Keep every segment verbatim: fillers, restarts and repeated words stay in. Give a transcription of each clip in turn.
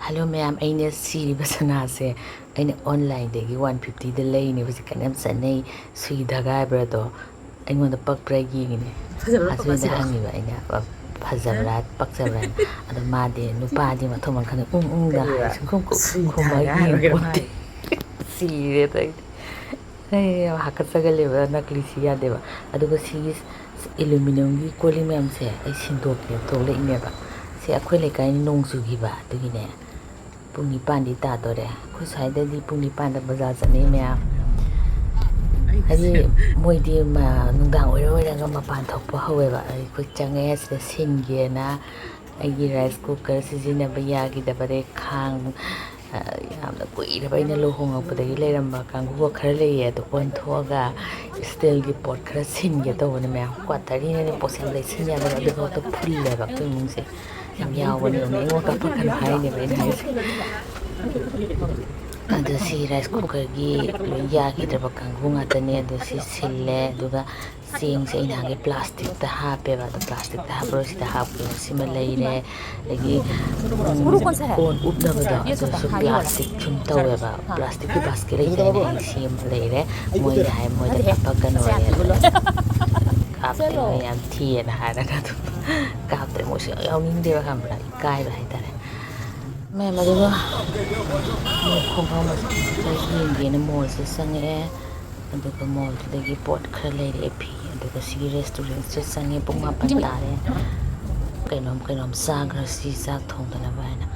Hello ꯃꯌꯥꯝ, ꯑꯩꯅ ꯁꯤꯔꯤꯕ ꯁꯅꯥꯁꯦ ꯑꯩꯅ ꯑꯣꯟꯂꯥꯏꯟꯗꯒꯤ ꯋꯥꯟ ꯐꯤꯐꯇꯤꯗ ꯂꯩꯅꯦ꯫ ꯍꯧꯖꯤꯛ ꯀꯟꯅ ꯌꯥꯝ ꯆꯠꯅꯩ, ꯁꯨꯏ ꯙꯒꯥ ꯍꯥꯏꯕ꯭ꯔꯥꯗꯣ꯫ ꯑꯩꯉꯣꯟꯗ ꯄꯛꯄ꯭ꯔꯥ ꯌꯦꯡꯉꯤꯅꯦ꯫ ꯐꯖꯕ꯭ꯔꯥ ꯄꯛꯄ꯭ꯔꯥ ꯑꯁꯣꯏꯗ ꯁꯤꯔꯣ? ꯍꯪꯉꯤꯕ ꯑꯩꯅ, ꯐꯖꯕ꯭ꯔꯥ ꯄꯛꯆꯕ꯭ꯔꯥ ꯍꯥꯏꯅ꯫ ꯑꯗꯣ ꯃꯥꯗꯤ, ꯅꯨꯄꯥꯗꯤ ꯃꯊꯣꯡ ꯃꯔꯝ ꯈꯪꯗꯦ, ꯎꯝ ꯎꯝꯗ ꯍꯥꯏ꯫ ꯀꯔꯤꯕ? ꯁꯨꯝ ꯈꯨꯝ ꯈꯨꯝ ꯁꯨꯏ ꯈꯨꯝꯃ ꯙꯒꯥ ꯍꯥꯏꯔꯒ ꯌꯦꯡꯄꯣꯠꯇꯦ꯫ ꯃꯥꯏ꯫ ꯁꯤꯔꯦꯗ ꯑꯩꯗꯤ꯫ ꯑꯩ ꯌꯥꯝ ꯍꯥꯀꯠꯆꯒꯜꯂꯦꯕ, ꯅꯛꯂꯤꯁꯤ ꯌꯥꯗꯦꯕ꯫ ꯑꯗꯨꯒ ꯁꯤꯒꯤ ꯑꯦꯂꯨꯃꯤꯅꯤꯌꯝꯒꯤ ꯀꯣꯜ ꯂꯤꯛ ꯃꯌꯥꯝꯁꯦ ꯑꯩ ꯁꯤꯟꯗꯣꯛꯀꯦ ꯊꯣꯛꯂꯛꯏꯅꯦꯕ꯫ ꯁꯤ ꯑꯩꯈꯣꯏ ꯂꯩꯀꯥꯏ ꯅꯣꯡ ꯆꯨꯈꯤꯕ, ꯑꯗꯨꯒꯤꯅꯦ꯫ ꯄꯨꯡ ꯅꯤꯄꯥꯟꯗꯤ ꯇꯥꯗꯣꯔꯦ꯫ ꯑꯩꯈꯣꯏ ꯁ꯭ꯋꯥꯏꯗꯗꯤ ꯄꯨꯡ ꯅꯤꯄꯥꯟꯗ ꯕꯖꯥꯔ ꯆꯠꯅꯩ ꯃꯌꯥꯝ꯫ ꯍꯥꯏꯗꯤ ꯃꯣꯏꯗꯤ ꯃ-, ꯅꯨꯡꯗꯥꯡ ꯑꯣꯏꯔ ꯑꯣꯏꯔꯒ ꯃꯄꯥꯟ ꯊꯣꯛꯄ ꯍꯧꯋꯦꯕ꯫ ꯑꯩꯈꯣꯏ ꯆꯪꯉꯛꯑꯦ, ꯁꯤꯗ ꯁꯤꯟꯒꯦꯅ ꯑꯩꯒꯤ ꯔꯥꯏꯁ ꯀꯨꯀꯔ ꯁꯤꯖꯤꯟꯅꯕ ꯌꯥꯈꯤꯗꯕꯗꯩ ꯈꯥꯡ, ꯑ, ꯌꯥꯝꯅ ꯀꯨꯏꯔꯕ ꯑꯩꯅ ꯂꯨꯍꯣꯡꯉꯛꯄꯗꯒꯤ ꯂꯩꯔꯝꯕ ꯀꯥꯡꯕꯨ ꯈꯔ ꯂꯩꯌꯦ, ꯑꯗꯨ ꯑꯣꯟꯊꯣꯛꯑꯒ ꯏꯁꯇꯤꯜꯒꯤ ꯄꯣꯠ ꯈꯔ ꯁꯤꯟꯒꯦ ꯇꯧꯕꯅꯦ ꯃꯌꯥꯝ꯫ ꯀ꯭ꯋꯥꯇꯔꯅꯤꯅꯅꯦ ꯄꯣꯠꯁꯦ ꯌꯥꯝ ꯂꯩꯁꯤꯟ ꯌꯥꯗꯕ, ꯑꯗꯨꯐꯥꯎꯗ ꯐꯨꯜꯂꯦꯕ ꯑꯩꯈꯣꯏ ꯏꯃꯨꯡꯁꯦ꯫ ꯌꯥꯝ ꯌꯥꯎꯕꯅꯦ, ꯑꯩꯉꯣꯟꯗ ꯀꯥꯞꯄꯛꯀꯅꯨ ꯍꯥꯏꯅꯦꯕ ꯑꯩꯅ ꯍꯥꯏꯁꯦ꯫ ꯑꯗꯣ ꯁꯤ ꯔꯥꯏꯁ ꯀꯨꯀꯔꯒꯤ ꯂꯣꯏ ꯌꯥꯈꯤꯗ꯭ꯔꯕ ꯀꯥꯡꯕꯨ ꯉꯥꯛꯇꯅꯦ꯫ ꯑꯗꯣ ꯁꯤ ꯁꯤꯜꯂꯦ, ꯑꯗꯨꯒ ꯆꯦꯡꯁꯦ ꯑꯩ ꯅꯍꯥꯟꯒꯩ ꯄ꯭ꯂꯥꯁꯇꯤꯛꯇ ꯍꯥꯞꯄꯦꯕ꯫ ꯑꯗꯣ ꯄ꯭ꯂꯥꯁꯇꯤꯛꯇ ꯍꯥꯞꯄꯔꯣꯏ, ꯁꯤꯗ ꯍꯥꯞꯄꯦꯕ꯫ ꯁꯤꯃ ꯂꯩꯔꯦ꯫ ꯑꯗꯒꯤ, ꯎꯝ, ꯀꯣꯟ ꯎꯞꯅꯕꯗꯣ, ꯑꯗꯨꯁꯨ ꯄ꯭ꯂꯥꯁꯇꯤꯛ ꯁꯨꯝ ꯇꯧꯋꯦꯕ꯫ ꯄ꯭ꯂꯥꯁꯇꯤꯛꯀꯤ ꯕꯥꯁꯀꯦꯠ ꯂꯩꯇ꯭ꯔꯅꯦ, ꯑꯩ ꯁꯤ ꯑꯃ ꯂꯩꯔꯦ꯫ ꯃꯣꯏꯅ ꯍꯥꯏ, ꯃꯣꯏꯗ ꯀꯥꯞꯄꯛꯀꯅꯣꯌꯦ꯫ ꯀꯥꯞꯇꯦ, ꯃꯣꯏ ꯌꯥꯝ ꯊꯤꯌꯦꯅ ꯍꯥꯏꯔꯒ ꯑꯗꯨꯝ ꯀꯥꯞꯇ꯭ꯔꯦ꯫ ꯃꯣꯏꯁꯨ ꯌꯥꯎꯅꯤꯡꯗꯦꯕ, ꯈꯪꯕ꯭ꯔꯥ? ꯏꯀꯥꯏꯕ ꯍꯥꯏꯇꯥꯔꯦ꯫ ꯃꯌꯥꯝ ꯑꯗꯨꯒ ꯃꯣꯏ ꯈꯣꯡꯒ꯭ꯔꯥꯎ ꯃꯆꯥ ꯈꯔ ꯌꯦꯡꯒꯦꯅ ꯃꯣꯜꯁꯦ ꯆꯪꯉꯛꯑꯦ꯫ ꯑꯗꯨꯒ ꯃꯣꯜꯗꯨꯗꯒꯤ ꯄꯣꯠ ꯈꯔ ꯂꯩꯔꯛꯑꯦ, ꯐꯤ꯫ ꯑꯗꯨꯒ ꯁꯤꯒꯤ ꯔꯦꯁꯇꯨꯔꯦꯟꯁꯤꯗ ꯆꯪꯉꯦ ꯄꯨꯡ ꯃꯥꯄꯟ ꯇꯥꯔꯦ꯫ ꯀꯩꯅꯣꯝ ꯀꯩꯅꯣꯝ ꯆꯥꯈ꯭ꯔꯁꯤ ꯆꯥꯛ ꯊꯣꯡꯗꯅꯕ ꯍꯥꯏꯅ꯫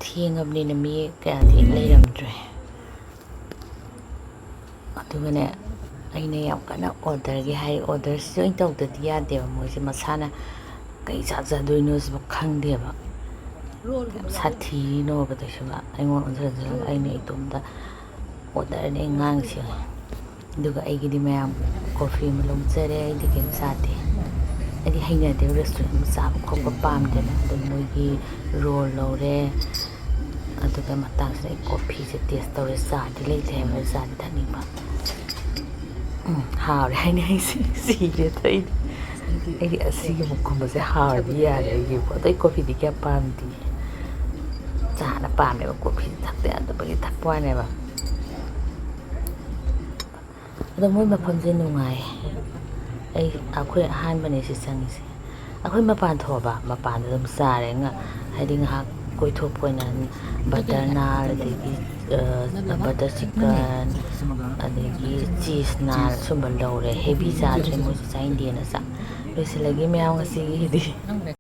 ꯊꯦꯡꯉꯕꯅꯤꯅ ꯃꯤ ꯀꯌꯥꯗꯤ ꯂꯩꯔꯝꯗ꯭ꯔꯦ꯫ ꯑꯗꯨꯒꯅꯦ, ꯑꯩꯅ ꯌꯥꯝ ꯀꯟꯅ ꯑꯣꯔꯗꯔꯒꯤ ꯍꯥꯏ, ꯑꯣꯔꯗꯔꯁꯤꯁꯨ ꯑꯩꯅ ꯇꯧꯗꯗꯤ ꯌꯥꯗꯦꯕ꯫ ꯃꯣꯏꯁꯦ ꯃꯁꯥꯅ ꯀꯩ ꯆꯥꯖꯗꯣꯏꯅꯣ ꯁꯤꯕꯨ ꯈꯪꯗꯦꯕ꯫ ꯌꯥꯝ ꯁꯥꯊꯤꯅꯣꯕ ꯇꯧꯏꯁꯤꯕ꯫ ꯑꯩꯉꯣꯟꯗ ꯑꯣꯟꯁꯤꯜꯂꯒ ꯑꯩꯅ ꯏꯇꯣꯝꯇ ꯑꯣꯔꯗꯔꯅꯦ ꯑꯩ ꯉꯥꯡꯉꯤꯁꯦ꯫ ꯑꯗꯨꯒ ꯑꯩꯒꯤꯗꯤ ꯃꯌꯥꯝ ꯀꯣꯐꯤ ꯑꯃ ꯂꯧꯖꯔꯦ, ꯑꯩꯗꯤ ꯀꯩꯝ ꯆꯥꯗꯦ꯫ ꯑꯩꯗꯤ ꯍꯩꯅꯗꯦꯕ, ꯔꯦꯁꯇꯨꯔꯦꯟ ꯑꯃ ꯆꯥꯕ ꯈꯣꯠꯄ ꯄꯥꯝꯗꯦꯕ꯫ ꯑꯗꯨ ꯃꯣꯏꯒꯤ ꯔꯣꯜ ꯂꯧꯔꯦ꯫ ꯑꯗꯨꯒ ꯃꯇꯥꯡꯁꯤꯗ ꯑꯩ ꯀꯣꯐꯤꯁꯦ ꯇꯦꯁ ꯇꯧꯔꯦ꯫ ꯆꯥꯗꯤ ꯂꯩꯇꯦ ꯍꯥꯏꯕ, ꯆꯥꯗꯤ ꯊꯛꯅꯤꯡꯕ꯫ ꯎꯝ, ꯍꯥꯎꯔꯦ ꯍꯥꯏꯅ ꯑꯩꯁꯦ ꯁꯤꯔꯦ ꯊꯛꯏꯅꯦ꯫ ꯑꯩꯗꯤ ꯑꯁꯤꯒꯤ ꯃꯈꯨꯝꯕꯁꯦ ꯍꯥꯎꯔꯗꯤ ꯌꯥꯔꯦ ꯑꯩꯒꯤꯕꯨ꯫ ꯑꯗꯩ ꯀꯣꯐꯤꯗꯤ ꯀꯌꯥ ꯄꯥꯝꯗꯦ꯫ ꯆꯥꯅ ꯄꯥꯝꯃꯦꯕ, ꯀꯣꯐꯤꯗꯤ ꯊꯛꯇ ꯌꯥꯗꯕꯒꯤ ꯊꯛꯄ ꯋꯥꯅꯦꯕ꯫ ꯑꯗꯣ ꯃꯣꯏ ꯃꯐꯝꯁꯦ ꯅꯨꯡꯉꯥꯏ꯫ ꯑꯩ, ꯑꯩꯈꯣꯏ ꯑꯍꯥꯟꯕꯅꯦ ꯁꯤ ꯆꯪꯉꯤꯁꯦ꯫ ꯑꯩꯈꯣꯏ ꯃꯄꯥꯟ ꯊꯣꯛꯑꯕ, ꯃꯄꯥꯟꯗ ꯑꯗꯨꯝ ꯆꯥꯔꯦ꯫ ꯉ-, ꯍꯥꯏꯗꯤ ꯉꯥꯏꯍꯥꯛ ꯀꯣꯏꯊꯣꯛꯄ ꯑꯣꯏꯅ butter naan, ꯑꯗꯒꯤ, ꯑ, butter chicken, ꯑꯗꯒꯤ cheese naan, ꯁꯨꯝꯕ ꯂꯧꯔꯦ꯫ Heavy ꯆꯥꯗ꯭ꯔꯦ ꯃꯣꯏꯁꯦ, ꯆꯥꯅꯤꯡꯗꯦꯅ ꯆꯥ-, ꯂꯣꯏꯁꯤꯜꯂꯒꯦ ꯃꯌꯥꯝ ꯉꯁꯤꯒꯤꯗꯤ꯫